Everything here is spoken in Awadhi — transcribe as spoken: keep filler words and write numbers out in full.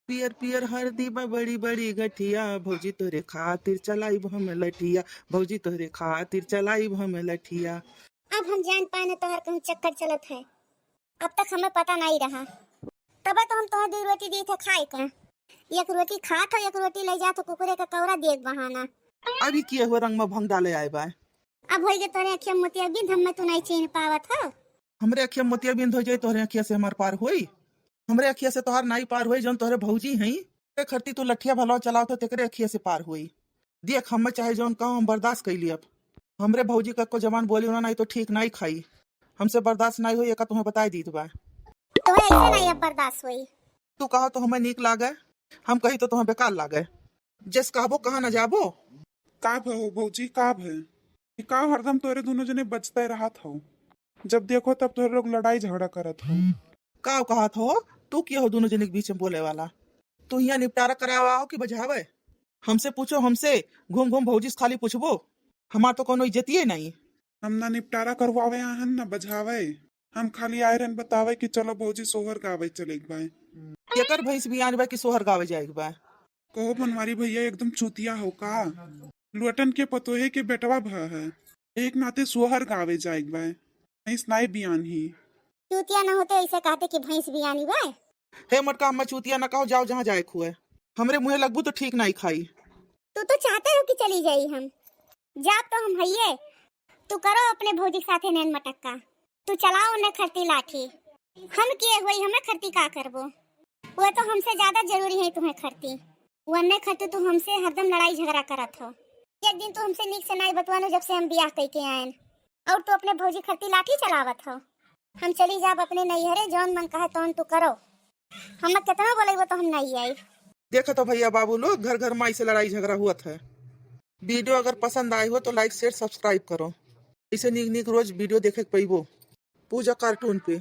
पियर पियर हरदी बा बड़ी बड़ी गठिया, भौजी तोहरे खातिर चलाइब हम लठिया, भौजी तोहरे खातिर चलाइब हम लठिया। अब हम जान पाए न तोहर कहूँ चक्कर चलत है, अब तक हमें पता नहीं रहा। तबे तो हम तोहर दुइ रोटी दिए थे खाए का, एक रोटी खात हो, एक रोटी ले जात हो, कुकुरे का कौरा दिए के बहाना। अभी किए हुए रंग में भंग डाले आए बा। अब होई गे तोहरे अखिया मोतिया बिंद, हमें तू नहीं चीन्ह पावत हो। हमरे अखिया मोतिया बिंद हो जाई, तोहरे अखिया से हमार पार होई? हमरे अखिया से तोहार नाई पार होई, जौन तोहरे भौजी हई। ते खरती तू लठिया भलवा चलावत हो, तेकरे अखिया से पार होई। देख, हमें चाहे जौन कहो, हम बर्दाश्त कई लियब। हमरे भौजी का को जबान बोली ना, नाई तो ठीक नाई खाई। हमसे बर्दाश्त नाई होई, एका तुम्हें बताई दीत बा। तोहे ऐसे नाई अब बर्दाश्त होई। तू कहो तो हमें नीक लागे, हम कही तो तुम्हें बेकार लागे। जस कहबो कहाँ न जाबो। का भ हो भौजी, का भ? ई का हरदम तोरे दुनो जने बजते रहत हो? जब देखो तब तोरे लोग लड़ाई झगड़ा करत हो। का कहत हो? तू के हो दुनो जने के बीच में बोले वाला? तू हियाँ निपटारा करावा हो कि बजावे? हमसे पूछो, हमसे। घूम घूम भौजी से खाली पूछबो। हमार तो कोनो इज्जतिये नहीं। हम ना निपटारा करवावे आहन, ना बजावे। हम खाली आए रहन बतावे कि चलो भौजी सोहर गावे चले के बा। केकर भैंस बियान बा कि सोहर गावे जाए के बा? कहो बनवारी भैया, एकदम चूतिया हो का? लुअटन के पतोहे के बेटवा भ है, एक नाते सोहर गावे जाए के बा। भैंस नाई बियान ही। चूतिया न होते ऐसे कहते कि भैंस बियानी बा। हे मोटका, हमें चूतिया न कहो, जाओ जहाँ जाए खुए। हमरे मुँहे लगबू तो ठीक नाई खाई। तू तो चाहते हो कि चली जाई हम। जाब तो हम हइये। तू करो अपने भौजी के साथे नैन मटक्का। तू चलाओ उन्हें खरती लाठी। हम किए हुई, हमें खरती का करबो? वो तो हमसे ज्यादा जरूरी है तुम्हें खरती। वो अन्ने खरती तू हमसे हरदम लड़ाई झगड़ा करत हो। एक दिन तू हमसे नीक से नाई बतवानो जब से हम बियाह कई के आयन। और तू अपने भौजी खरती लाठी चलावत हो। हम चली जाब अपने नैहरे, जौन मन कहे तौन तू करो। हम केतनो बोलेबो तो हम नहीं आई। देखो तो भैया बाबू लोग, घर घर में ऐसे लड़ाई झगड़ा हुआ था। वीडियो अगर पसंद आए हो तो like, share, subscribe करो। ऐसे नीक नीक रोज वीडियो देखे के पैबो। पूजा कार्टून पे।